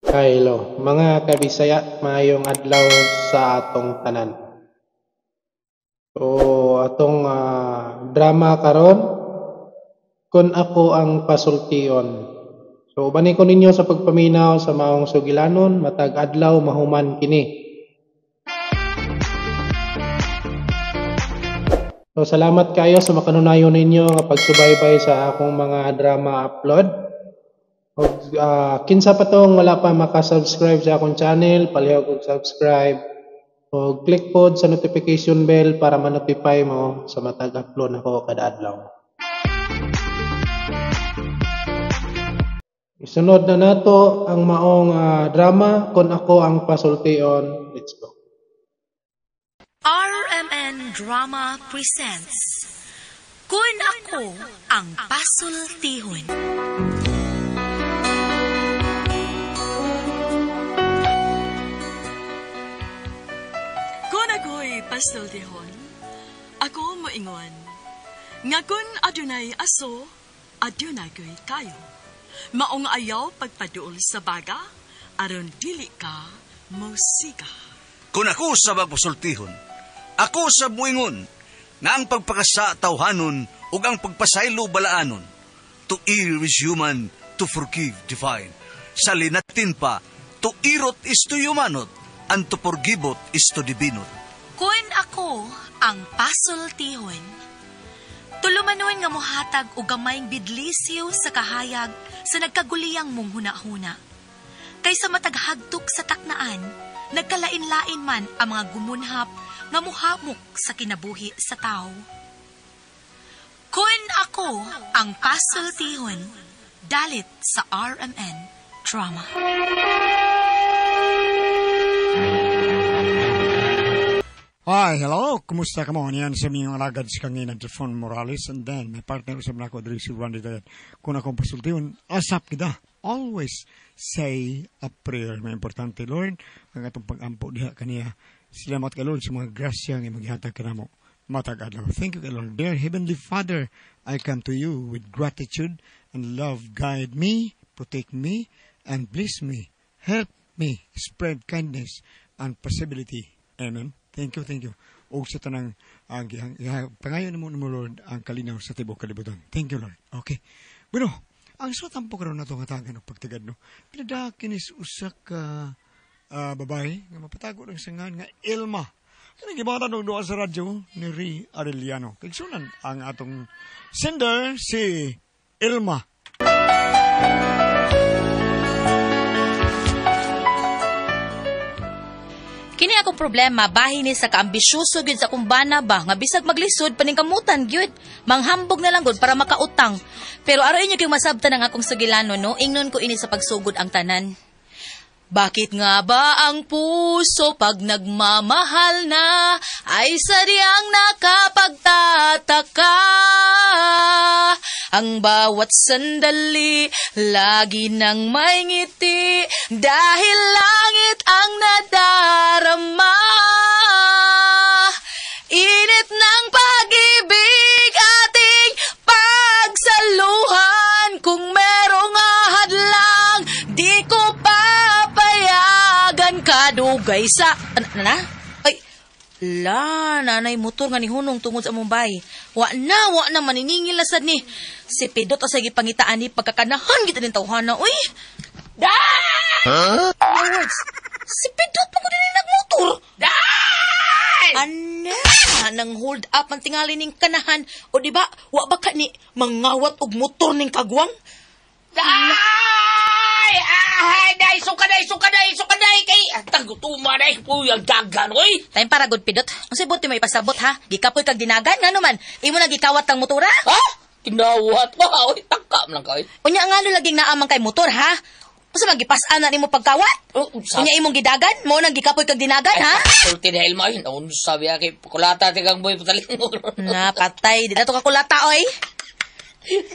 Hello, mga kabisaya, maayong adlaw sa atong tanan. So, atong drama karon, Kun Ako Ang Pasultion. So, ubani ko ninyo sa pagpaminaw sa maong sugilanon, matag adlaw mahuman kini. So, salamat kayo sa makanunayon ninyo nga pagsubaybay sa akong mga drama upload. Og kinsa pa tong wala pa maka-subscribe sa akong channel, palihog og subscribe og click pod sa notification bell para ma-notify mo sa matag upload nako kada adlaw. Isunod na nato ang maong drama Kun Ako Ang Pasultion. Let's go. RMN Drama presents Kun Ako Ang Pasultihon. Kun ako'y pasultihon, ako moingon, nga kun adunay aso, adunay ko'y kayo. Maong ayaw pagpaduol sa baga, aron dili ka mosiga. Kun ako sa magpasultihon, ako sa muingon, nga ang pagpakasa tawhanon ug ang pagpasaylo balaanon. To err is human, to forgive divine. Sa linatin pa, to irot is to humanot, and to forgivot is to divinot. Kun ako ang pasultihon, tulumanon nga mohatag og gamayng bidlisiw sa kahayag sa nagkaguliyang mong hunahuna. Kaysa mataghagtok sa taknaan, nagkalain-lain man ang mga gumunhap nga muhamok sa kinabuhi sa tao. Kun ako ang pasultihon, dalit sa RMN Drama. Hi, hello. Kumusta ka mo? Niyan sa miyong alagad si Kangina Jefon Morales, and then may partner sa mga ko diri si Randy Dayat. Kung akong pasultihon, asap kita. Always say a prayer. May importante, Lord, ang atong pag-ampo diha kaniya. Salamat ka, Lord, sa mga grasya nga maghatag ka namo. Matag adlaw. Thank you, Lord. Dear Heavenly Father, I come to you with gratitude and love. Guide me, protect me, and bless me. Help me spread kindness and possibility. Amen. Thank you, thank you. Og sa tanang ang pangayon mo nimo, Lord, ang kalinaw sa tibuok kalibutan. Thank you, Lord. Okay. Bueno, ang suot po karon nato nga tagan og pagtigad, no. Pinadakin is usa ka babae nga mapatago ng sangan nga Elma. Kanang gibata og duha sa radyo ni Ri Arellano. Kigsunan ang atong sender si Elma. Kini akong problema bahin ni sa kaambisyoso gyud sa akong bana ba nga bisag maglisod paningkamutan gyud, manghambog na lang gud para makautang. Pero aron inyo gyud masabtan ang akong sugilano, no, ingnon ko ini sa pagsugod ang tanan. Bakit nga ba ang puso pag nagmamahal na ay sadyang nakapagtataka? Ang bawat sandali lagi nang may ngiti dahil langit ang nadarama. Init ng pag-ibig ating pagsaluhan, kung merong ahadlang di ko papayagan kadugay sa... Na? Ay, la, nanay motor nga nihunong tungod sa Mumbai. Wa na maniningil na sad ni. Si Pedot asa gipangitaan ni pagkakanahan kita ning tawhana, uy. Da! Huh? Words. Si Pedot pa ko din nagmotor. Da! Ana, nang hold up ang tingali ning kanahan. O di ba, wa ba ka ni mangawat og motor ning kagwang? Ay! Ay! Day! Suka day! Suka day! Suka day! Kay! Tagutuma day! Puyag dagan, oy! Time para good Pidot. Unsay buti may ipasabot, ha? Gikapoy kag dinagan, ngano man? Imo na gikawat ang motora? Ha? Kinawat pa, oy! Tangka man lang ka, oy! Unya ngano laging naamang kay motor, ha? Unsa man gipas-an na nimo pagkawat? Oh, unsa? Unya imong gidagan? Mao nang gikapoy kag dinagan, ha? Sulti dahil mo, oy! Naunsa biya kay kulata tigang boy patalingog. Na, patay. Di na to kakulata, oy!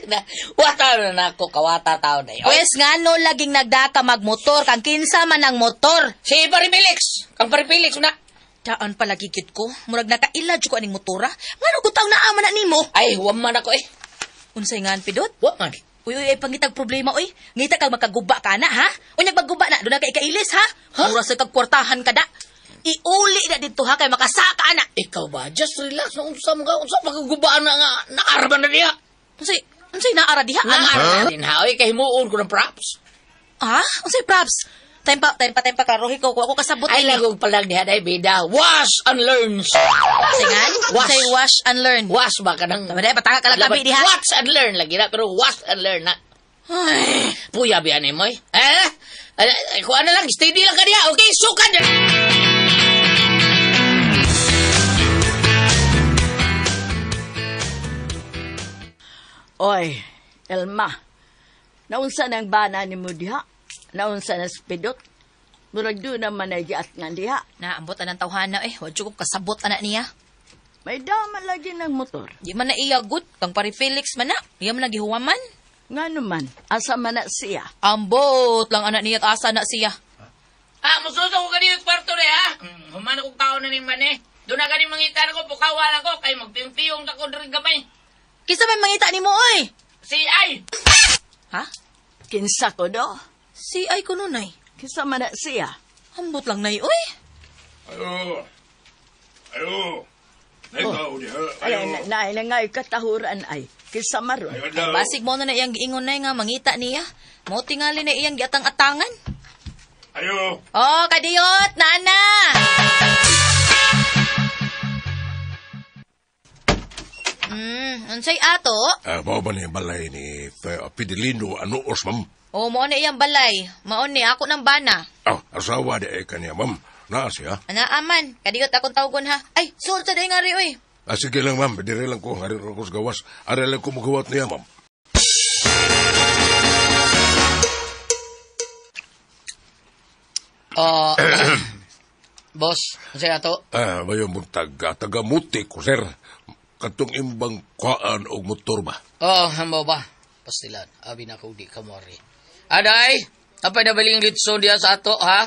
Na, wata na nako kawata tao na. Pwes ngano laging nagdaka magmotor kang kinsa man ang motor. Si Pare Felix, kang Pare Felix na. Daan palagi gid ko, murag nakaila jud ko aning motora. Ngano gutaw naa man na nimo? Ay, wa man ako eh. Unsay ngan pidot? Wa man. Uy, uy, ay pangitag problema, uy. Ngita kag makaguba ka na, ha? Unyag magguba na, doon na ka ikailis, ha? Mura sa kagkwartahan ka da. Iuli na dito, ha? Kay makasaka na. Ikaw ba? Just relax. Unsa mo ka? Unsa magugubaan na nga? Naaraba na diha. Unsay naara diha? Naara na din ha. Oy, kahimuon ko ng props. Ha? Unsay props? Time pa, klarohi ko. Ako kasabot. Ay, lagong palag diha day, bida. Wash and learn. Singan? Wash. Unsay wash and learn. Wash ba ka nang... Tama day, pataka ka lang gabi diha. Watch and learn lagi na, pero wash and learn na. Ay. Puya biyan eh, moy. Eh? Kuha na lang, steady lang ka diha. Okay, sukad na. Oy, Elma. Naunsa nang bana ni mo diha? Naunsa na spidot? Murag doon naman ay giat nga diha. Naambot anang tawhana eh. Wa jud ko kasabot ana niya. May dama lagi ng motor. Di man na iya good. Kang pari Felix man na. Iya man nagihuwaman. Nga naman, asa man na siya. Ambot lang anak niya at asa na siya. Ah, mususo ko kanina kwarto na ha. Human akong kaon na ni man eh. Doon na ganing mangita ko, pukawan ako, kay magpiyong-piyong ako diri gamay. Kinsa may mangita nimo oy? Si ay. Ha? Kinsa ko do? Si ay kuno nay. Kinsa man na siya. Ambot lang nay oy. Ayo. Ayo. Ikaw diha. Ay, na, na, na, katahuran ay. Kinsa maron. Ayo daw. Basig mo na na iyang giingon nay nga mangita niya. Mo tingali na iyang giatang-atangan. Ayo. Oh, kadiyot, nana. Unsay ato? Mao ba ni balay ni Fidelino Anuos, ma'am? Oh, mao na iyang balay. Mao ni ako ng bana. Ah, asawa di ay kaniya, ma'am. Naa siya. Ana aman, kadiyot akong tawgon ha. Ay, suod sa day nga ri oy. Ah, sige lang, ma'am. Dire lang ko. Ari ko sa gawas. Ari lang ko magawat niya, ma'am. Boss, unsay ato? Ah, mayo mong tagamuti ko, sir. Katong imbang kuhaan og motor ba? Oo, hamo ba? Pastilan, abi na ko di ka mo rin. Aday, apay nabaling litson diya sa ato, ha?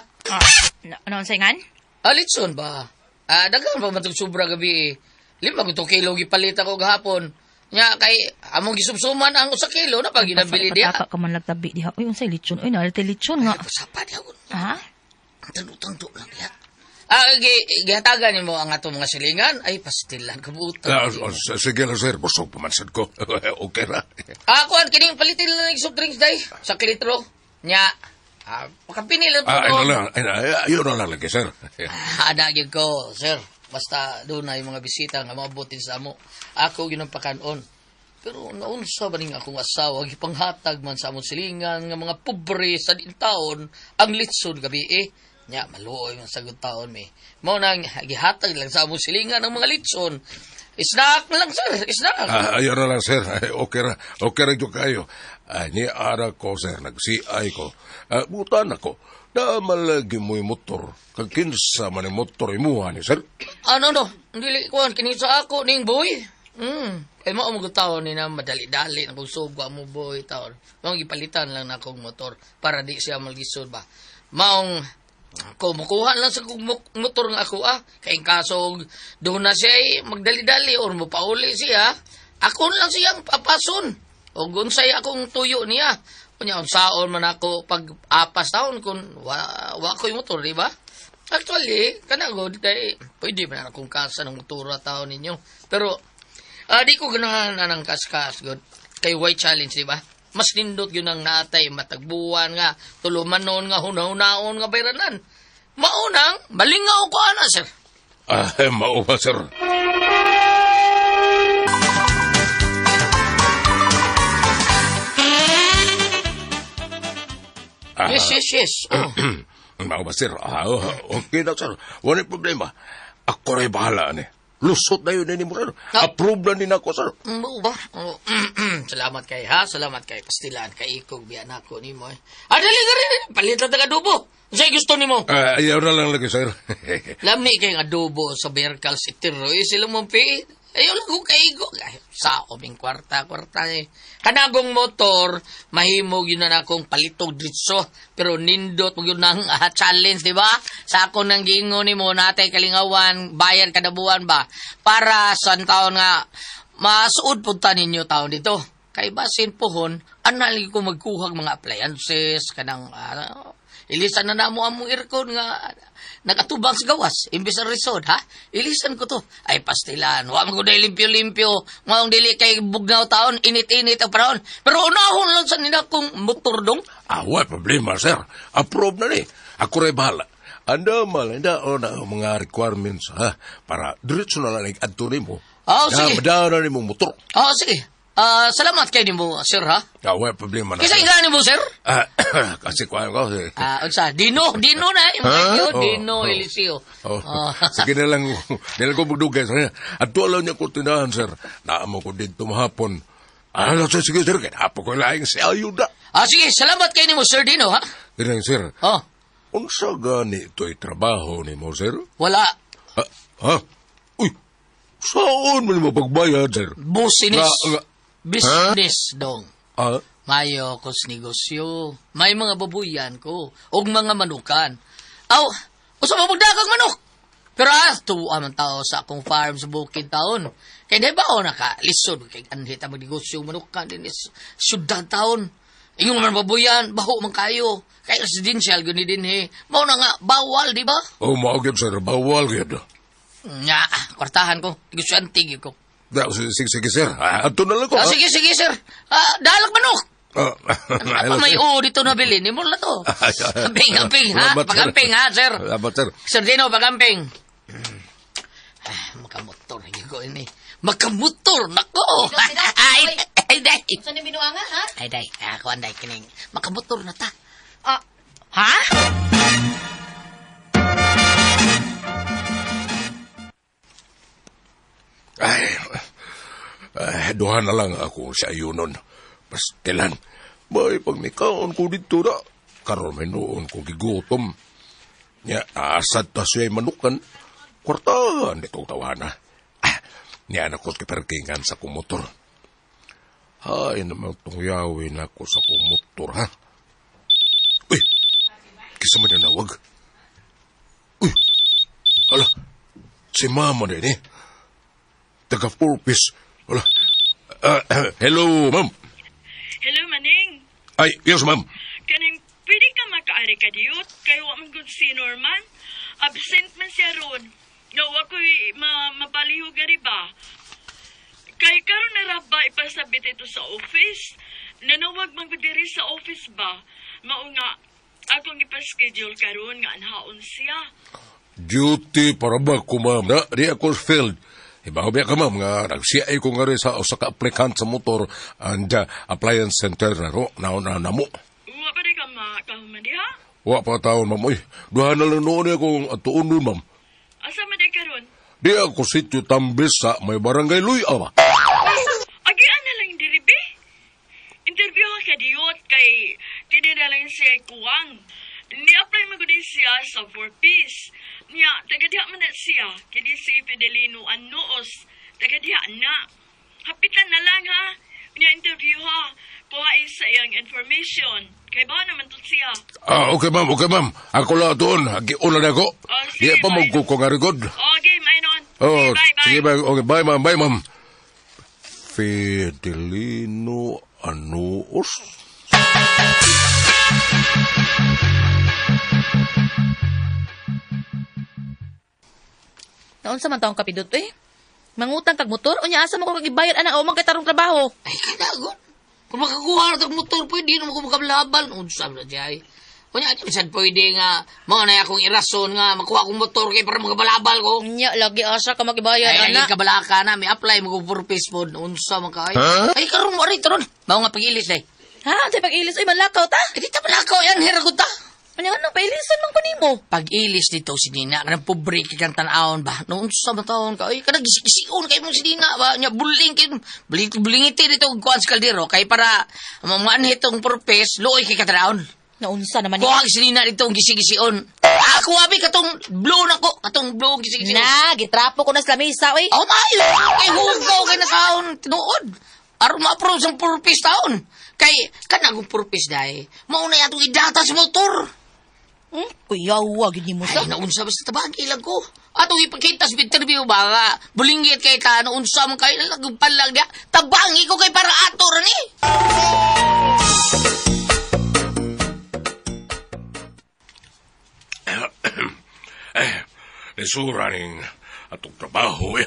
Ano unsay ngan? Ah, litson ba? Ah, daghan pa man tong sobra gabi. 5 kilo gipalit ako gahapon. Nya kay among gisumsuman ang 1 kilo na pag ginabili diha. Pataka ka man lagtabi diha. Uy, unsay litson? Uy, naarte litson nga. Sapa diha ko. Ha? Tanto-tanto lang diha. Ah, gihatagan nimo ang atong mga silingan. Ay, pastilan kabutan. Sige lang, sir. Busog pa man sad ko. Okay ra. Ah, kuan kining palitin lang ng soft drinks day sa kilitro. Nya, makapini lang po. Ayun na lang lagi, sir. Ada gyud ko, sir. Basta doon na yung mga bisita nga mabutin sa amo. Ako ginampakanon. Pero naunsa ba ning akong asawa gipanghatag man sa among silingan nga mga pobre sa din taon ang litson gabi eh. Nya maluoy man sagot taon mi. Mao nang gihatag lang sa among silingan ang mga litson. Snack lang, sir. Snack. Ayun na lang, sir. Okay ra. Okay ra jud kayo. Ni ara ko, sir. Nag-CI ko. Butan ako. Damalagi mo'y motor. Kakinsa man yung motor imuha ni, sir. Ano no? Dili kuan kini sa ako ning boy. Kay mao mo taon ni na madali-dali na kung sugo mo boy taon. Maong gipalitan lang na akong motor para di siya malgisod ba. Maong ako mukuha lang sa motor nga ako ah. Kay kaso doon na siya ay magdali-dali or mopauli siya. Ako lang siyang papason. O unsay akong tuyo niya. Unya unsaon man ako pag apas taon kung wa ko'y motor, di ba? Actually, kana god kay pwede man akong kasa ng motora taon ninyo. Pero di ko ganahan anang kaskas god. Kay white challenge, di ba? Mas nindot yun ang natay matagbuan nga tulumanon nga hunahunaon nga bayranan. Maunang malingaw ko ana, sir. Mao ba, sir? Yes. Oh. Mao ba, sir? Okay na, sir. Wala problema. Ako rin bahala ni. Lusot na yun ni mo, sir. Approve na din ako, sir. Mao ba? Oh, salamat kay ha. Salamat kay Pastilan. Kay ikog biyan ako ni mo. Eh. Dali ka rin. Palit na taga-adobo. Sa'yo gusto ni mo? Ayaw na lang lagi, sir. Lami kay adobo sa Bercal City. Roy. Sila mong pi. Ayaw lang kong kaigo. Ay, sa aming kwarta eh. Kanagong motor, mahimog yun na akong palitog dritso. Pero nindot mo yun ang challenge, di ba? Sa ako nang gingo ni mo, natay kalingawan, bayad kada buwan ba? Para sa taon nga, masuod punta ninyo taon dito. Kay basin pohon, anali ko magkuhag mga appliances, kanang ilisan na namo among aircon nga nakatubang sa gawas, imbes sa resort, ha? Ilisan ko to. Ay, pastilan, wa man ko dahil limpyo-limpyo, maong dili kay bugnaw taon, init-init ang panahon. Pero unahon lang sa nila kung motor dong. Ah, wala problema, sir. Approve na ni. Ako rin bahala. Anda mal, anda o na mga requirements, ha? Para diretso na lang adto nimo. Ah, sige. Madara nimo motor. Ah, sige. Salamat kay nimo, sir, ha? Ah, wala problema na. Kisa nga nimo, sir? Ah, kasi kuha ko. Unsa? Dino na. Huh? Dino, Oh, oh. Eliseo. Oh. Oh. Sige na lang, nilang ko magdugay. At wala niya ko tindahan, sir. Naamo ko dito mahapon. Ah, sige, sir. Kaya ko laing si ayuda. Ah, sige. Salamat kay nimo, Sir Dino, ha? Ganyan, sir. Oh. Unsa gani ito'y trabaho ni mo, sir? Wala. Ha? Uy, saan man mo pagbayad, sir? Business. Business, dong. Ah? Mayo ko sa negosyo. May mga babuyan ko. Og mga manukan. Aw, usa pa magdakag manok. Pero tuwa man tao sa akong farm sa bukid taon. Kaya di ba ako nakalisod? Kaya anhit ang magnegosyo manukan din is syudad taon. Ingon man babuyan, baho man kayo. Kaya residential guni din he. Mao na nga, bawal, di ba? Oh, mao gyud sir, bawal gyud. Nga, kwartahan ko. Negosyante gyud ko. Sige, sir. Ato na lang ko. Sige, sir. Dalak manok. Ano may o dito nabili? Ni mo na to. Amping, ha? Pagamping, ha, sir? Salamat, sir. Sir Dino, pagamping. Makamotor. Hindi ko ini. Makamotor! Nako! Ay, day! Saan yung binuanga, ha? Ay, day. Ako, anday, kining. Makamotor na ta. Ha? Ay, duha na lang ako sa ayunon. Pastilan, may pagmikaon ko dito na. Karon may noon ko gigutom. Nya, asad ta siya'y manukan. Kwartahan nitong tawana. Niya na ko kiparkingan sa kumotor. Ay, naman itong yawin ako sa kumotor, ha? Uy, kisa man yung nawag. Uy, ala, si mama din eh. Taga 4-piece. Wala. Hello, ma'am. Hello, Maning. Ay, yes, ma'am. Kaning, pwede ka makaari ka diyot? Kaya wa man gud si Norman. Absent man siya ron. Nga, wa ko'y mapalihog ari ba? Kay karon na ra ba ipasabit ito sa office? Nanawag man gud diri sa office ba? Mao nga, akong ipaschedule karon nga anhaon siya. Duty para ba ko, ma'am? Na, di ako field. Ibaw biya ka, ma'am, nga nag-CI ko nga rin sa usa ka applicant sa motor and appliance center na ro, na mo. Wa pa di ka makahuman diha? Wa pa taon, ma'am. Uy, duha na lang noon akong atuon nun, ma'am. Asa man di karon? Di ako sityo Tambis sa may barangay Luya ba? Agian na lang diri, be. Interview ka diyot kay kini na lang siya kuwang. Ni-apply mo gud siya sa 4-piece. Niya, taga diha man na siya. Kini si Fidelino Anoos. Taga diha na. Hapitan na lang ha. Niya interview ha. Kuha sa iyang information. Kay ba naman to siya? Okay ma'am, okay ma'am. Ako lang doon. Agiuna na ako. Oh, sige, Di pa magkuko nga rigod. Okay, may noon. Oh, Sige, bye, bye. Sige, bye. Okay, bye ma'am, bye ma'am. Fidelino Anoos? Naunsa man taong kapidot eh. Mangutang kag motor, unya asa mo ko kag ibayad anang umang kay tarong trabaho. Ay, kadagon. Kung makakuha na itong motor, pwede na mo makablabal. Unsa na diyay. Unya, di bisan pwede nga, mga na akong irason nga, makuha akong motor kay para makabalabal ko. Unya, lagi asa ka magibayad, Ay, ana. lagi kabalaka na, may apply mo kong purpose po. Unsa man ka. Ay, karon mo, aray, taron. Mao nga pag-ilis, day. Ha? Di pag-ilis, uy, manlakaw ta? Ay, di ta manlakaw yan, hiragot ta. Ano ano, pailisan man ko nimo. Pag-ilis dito si Nina, kanang pobre kay kang tan-awon ba? Noon sa matawon ka, ay, kanang gisig-gision kay mong si Nina ba? Nya, buling kay, bulingiti dito kuan sa kaldero, kay para maanhit tong purpose, luoy kay katanawon. Naunsa naman niya. Kuha si Nina dito ang gisig-gision. Ako abi, katong blue na ko, katong blue gisig-gision. Na, gitrapo ko na sa lamisa, oy. Oh, maayo, kay hugaw kay nakaon, tinuod. Aron ma-approve sa purpose taon. Kay, kanang purpose dahi, mauna yatong idata sa motor. Kuyawa, gini mo sa. Ay, naunsa basta tabagi lang ko. Atong ipakita sa interview ba nga bulinggit kay ta ano unsa man kay lagpalag dia. Tabangi ko kay para ato ra ni. Lisura ning atong trabaho eh.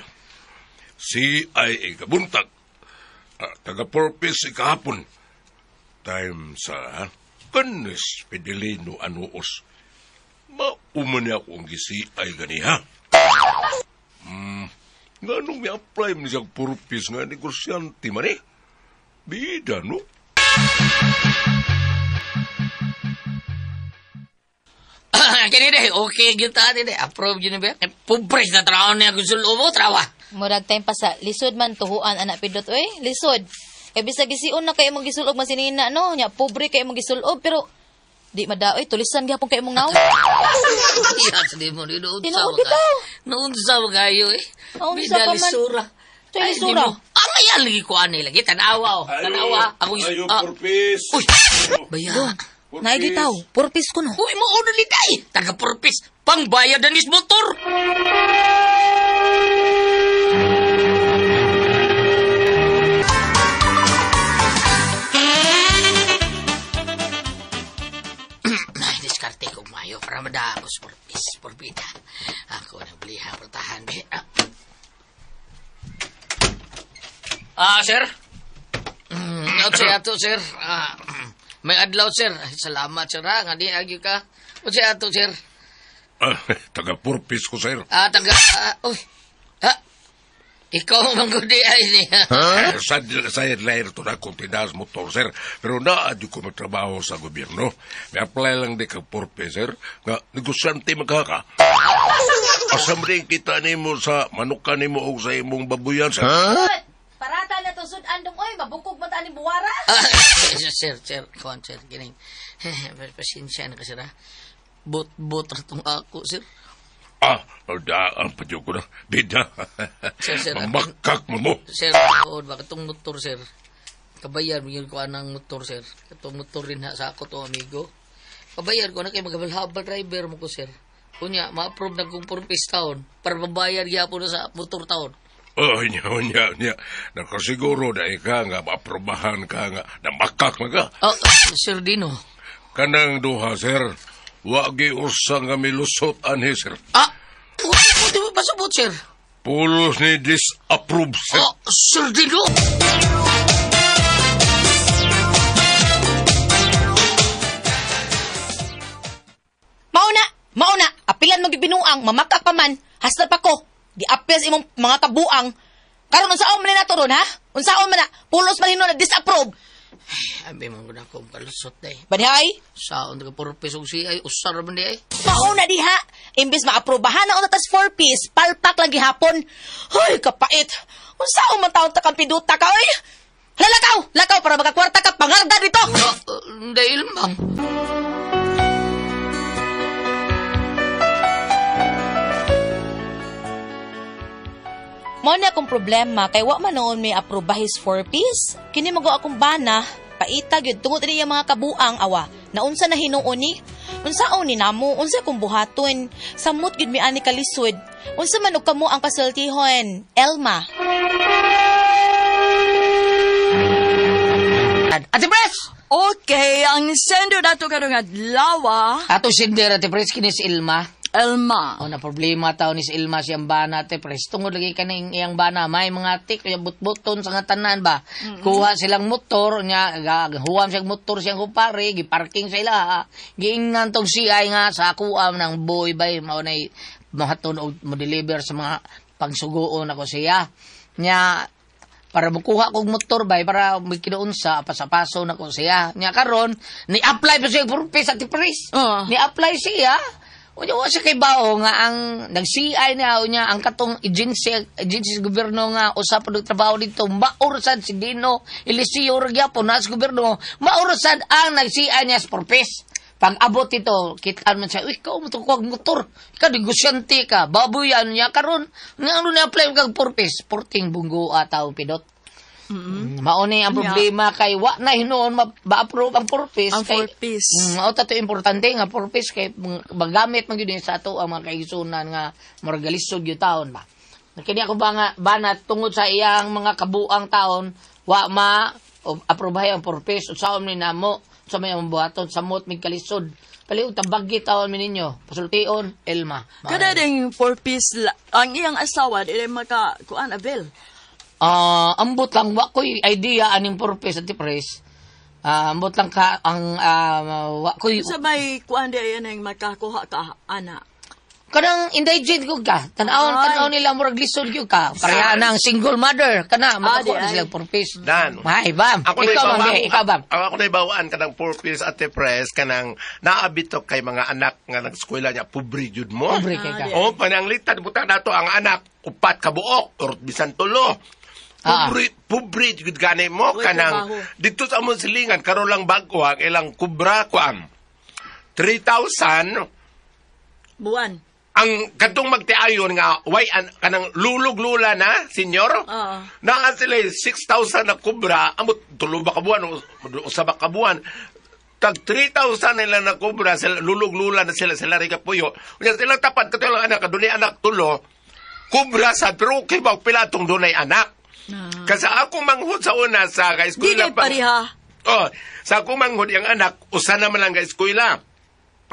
Si ay ikabuntag. Taga-purpose ikahapon. Time sa kanis Fidelino anuos. Mauman niya akong gisi ay ganiha. Nga nung mi-apply mo siyang purpose nga negosyante man eh. Bida, no? Kini de, okay gyud ta de. Approve gyud ni ba? Pobre na traon niya kung sulo mo, trawa. Murag time pa sa lisod man tuhuan anak Pidot oy, lisod. Kay bisag gisiun na kay imong gisulob masinina no, nya pobre kay imong gisulob pero di madaoy tulisan gyapon kay imong nawong. Iya, sa di mo ni Tinuod bitaw. Noon sa kayo eh. Naunsa pa man. Lisura. Sa lisura. Ang ayan lagi ko ani lagi tanawa oh. Tanawa. Ako ayo purpose. Uy. Baya. Naigi taw, purpose ko no. Uy, mo ni day. Taga purpose. Pangbayad na nis motor. Ay, diskarte ko mayo para madagos purpose, purpita. Ako na bliha pertahan be. Sir. Unsay ato, sir? May adlaw, sir. Salamat, sir. Ha? Nga di agyo ka. Unsay ato, sir? Taga-purpose ko, sir. Taga... uy. Ha? Ikaw ang gudi ay niya. Huh? Sa lahir to na kung tindas motor, sir. Pero naadyo ko magtrabaho sa gobyerno. May apply lang di ka purpose, sir. Nga negosyante magkaka. Asam rin kita nimo sa manukan nimo o sa imong babuyan, sir. Huh? Parata na itong sudan dong, oy. Mabukog mo ta ni buwara. Sir, kuhan, sir. Gining. Pasensya na kasi, ha? Bot-bot na itong ako, sir. Daan pa ko na. Bida. Sir, Mamakak mo mo. Sir, bakit itong motor, sir? Kabayar, bigyan ko anang motor, sir. Itong motor rin ha, sa ako to, amigo. Kabayar ko na kay maghabal-habal driver mo ko, sir. Unya, ma-approve na kong purpose taon para mabayar gyapon na sa motor taon. Oh, nya. Nakasiguro na ika nga, maaprobahan ka nga, namakak na ka. Oh, Sir Dino. Kanang duha, sir. Wagi usang nga milusot anhi, sir. Pasabot, sir. Pulos ni disapprove, sir. Oh, Sir Dino! Mauna. Apilan mo gibinuang, mamakak pa man. Hasta pa ko. Giapil sa imong mga kabuang. Karon unsaon man na to ron, ha? Unsaon man na? Pulos man hino na disapprove. Abi man gud ako kalusot day. Banihay? Saon ka purpose og CI usar man di ay. Mauna diha. Imbes maaprobahan na unta tas 4 piece, palpak lang gihapon. Hoy, kapait. Unsaon man taon ta kang piduta ka oy? Hala, lakaw para makakwarta ka pangarda dito. Dahil ma'am. Mao na akong problema kay wa man noon may aprobahis 4 piece. Kini mago akong bana, paita gyud tungod ini mga kabuang awa. Naunsa na hinuon ni? Unsaon ni namo? Unsa akong buhaton? Samot gyud mi ani kalisod. Unsa man og kamo ang pasultihon? Elma. Ate Pres! Okay, ang sender nato karong adlaw. Ato sender Ate Pres kini si Elma. Elma. O na problema tao ni si Elma siyang bana Ate Pres. Tungod lagi kaning iyang bana may mga tik kaya butbuton sa nga tanan ba. Mm-hmm. Kuha silang motor nya huwam siyang motor siyang kumpare giparking sa ila. Giingnan tong CI nga sa akuam ng boy bay mao nay mohaton og mo deliver sa mga pagsugoon ako siya. Nya para mukuha kog motor bay para mikinuunsa pasapaso na ko siya. Nya karon ni-apply pa siya purpose Ate Pres. Ni-apply siya. Unya wa siya kay bao nga ang nag-CI niya unya ang katong agency sa gobyerno nga usa pa trabaho dito maurasad si Dino Eliseo gyapon na sa gobyerno maurasad ang nag-CI niya sa purpose. Pag abot ito, kitaan man siya, uy, ikaw mo itong kuwag motor. Ikaw, negosyante ka. Baboy, ano niya karon. Nga ano niya apply kag purpose? Porting bunggo ataw pidot. Mao ni ang problema kay wa na hinuon ma-approve ang purpose Ang kay purpose. Mao ta to importante nga purpose kay magamit man gyud ni sa ato ang mga kaigsunan nga murag galisod gyud taon ba. Kini ako ba nga bana tungod sa iyang mga kabuang taon wa ma aprobahay ang purpose unsaon ni namo sa may among buhaton samot mig kalisod. Paliw tabagi taon mi ninyo pasultion Elma. Kada ding 4 piece ang iyang asawa dili maka kuan Abel. Ambot lang wa ko'y idea aning purpose at pres. Ambot lang ka ang wa ko'y Sa may kuan di ay nang makakuha ka ana. Kanang indigent ko ka. Tan-awon Ay. tan-aw nila murag lisod gyud ka. Pareha na ang single mother kana makakuha di na ay. sila purpose. Dan. Ay, bam. Ako na Ikaw bam, ibawaan. be. Ikaw bam. Ako na ibawaan kanang purpose at press kanang naabito kay mga anak nga nag-eskwela niya pobre jud mo. Pobre kay ka. Oh, pananglitan butang nato ang anak upat ka buok or bisan tulo. Pobre, pobre jud gani mo Way kanang trabaho. dito sa among silingan karon lang bag-o ang ilang kubra kuan. 3,000 Buwan. Ang kadtong magtiayon nga way an, kanang lulog-lula na senyor. Oo. Naa sila 6,000 na kubra, amot tulo ba ka buwan o usa ba ka buwan. Tag 3,000 nila na kubra, sila, lulog-lula na sila, sila rin kapuyo. Unya silang tapat, katong lang anak, dunay anak tulo, kubra sa, pero okay ba, pila tong dunay anak. Kasi ako manghod sa una sa ka Di eskwela kay pareha. Oh, sa akong manghod yung anak, usa naman lang ka eskwela.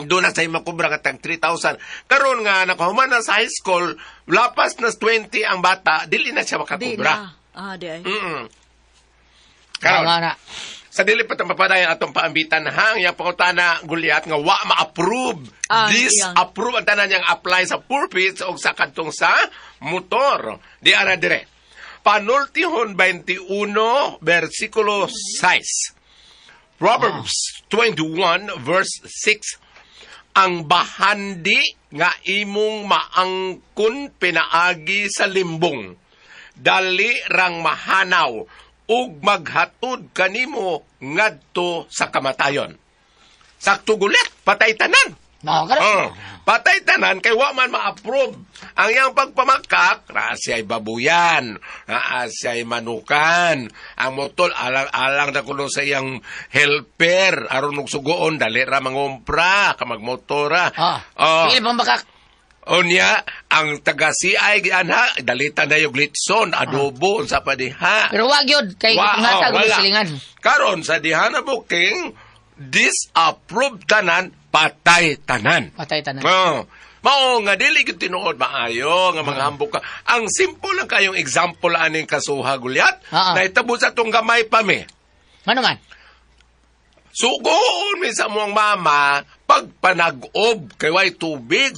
Doon na sa makubra ka tag 3,000. Karon nga nakahuman na sa high school, lapas na 20 ang bata, dili na siya Di makakubra. na. Ah, di ay. Karon, Tama na. Sa dili pa mapadayon atong paambitan ha, ang iyang pangutana Goliath nga wa ma-approve. Ah, Disapprove ang tanan niyang apply sa purpose o sa kadtong sa motor. Di ara dire. Panultihon 21 versikulo 6. Proverbs 21 verse 6. Ang bahandi nga imong maangkon pinaagi sa limbong. Dali rang mahanaw ug maghatod kanimo ngadto sa kamatayon. Sakto gulit, patay tanan. No, karon. Oh, patay tanan kay wa man ma-approve. Ang iyang pagpamakak, naa siya'y babuyan, naa siya'y manukan. Ang motol alang-alang na kuno sa iyang helper aron og sugoon dali ra mangumpra ka magmotora. Oh. Pili pang bakak. Unya, ang taga CI gianha, dalitan na yung litson, adobo, unsa pa diha. Pero wa gyud kay Wa, ngatag oh, wala. silingan. Karon sa diha na booking, disapprove tanan, patay tanan. Patay tanan. Oh. Mao nga dili gyud tinuod maayo nga mga hambog ka. Ang simple lang kayong example aning kasuha Gulyat, nahitabo sa atong gamay pa mi. Ano man? Sugoon mi sa among mama pagpanag-ob kay way tubig.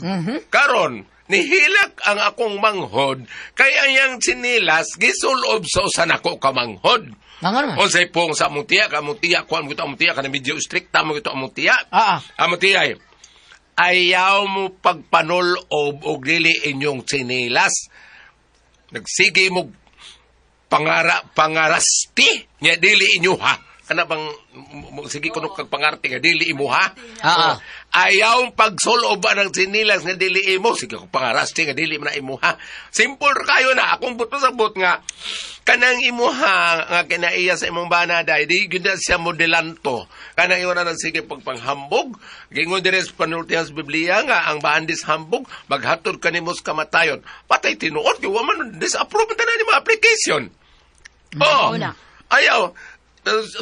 Karon nihilak ang akong manghod kay ang iyang sinilas gisulob sa usa nako ka manghod. Mga naman. O say pong sa among tiya, ka among tiya, kuan mo among tiya, kana medyo strikta mo ito among tiya. Among tiya ay, ayaw mo pagpanulob og dili inyong sinilas. Nagsige mo pangarasti nya dili inyo ha. Kana bang sige kuno kag pangarti nga dili imo ha. Oh, ayaw pagsulob ang sinilas nga dili imo, sige ko pangarasti nga dili man na imo ha. Simple ra kayo na akong buto sa but nga kanang imuha nga kinaiya sa imong bana dai di gyud na siya modelanto kanang iwan na sige pagpanghambog gingon dire sa panultihan sa Biblia nga ang baandis hambog maghatod kanimo sa kamatayon. Patay tinuod kay wa man disapprove ang tanan ni mga application. Oh, Una. ayaw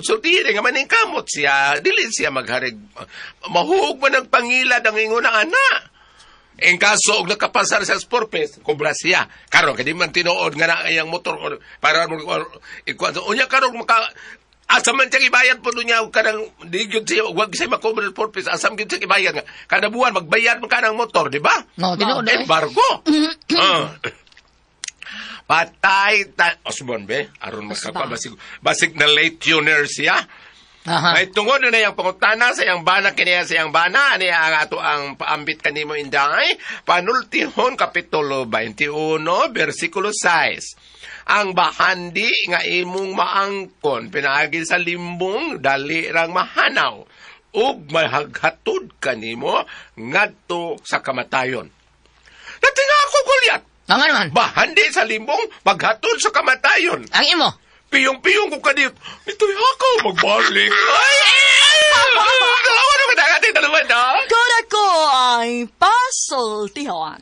sultihin nga maning kamot siya, dili siya magharig, mahuog man ang pangilad ang ingon na ana. In kaso og nakapasar sa purpose, kubra siya. Karon kay di man tinuod nga na iyang motor or, para mo or, ikuan. Unya karon maka asa man siya ibayad po niya og kanang di gyud siya wag siya makobra sa purpose, asa man gyud siya ibayad nga kada buwan magbayad man kanang motor, di ba? No, tinuod eh. Embargo. Ah. Patay ta Osbon be aron makakwa basig basig na late tuner siya. May tungod na iyang pangutana sa iyang bana kiniya sa iyang bana ani ang ato ang paambit kanimo inday Panultihon kapitulo 21 bersikulo 6. Ang bahandi nga imong maangkon pinaagi sa limbong dali rang mahanaw ug mahaghatod kanimo ngadto sa kamatayon. Natinga ako Goliath. Nga naman. Bahandi sa limbong maghatod sa kamatayon. Ang imo. Piyong-piyong ko kadiyot. Nito'y hakaw magbalik. Ay! Dalawa na kita, dalawa na. Kung ako ay pasultihon.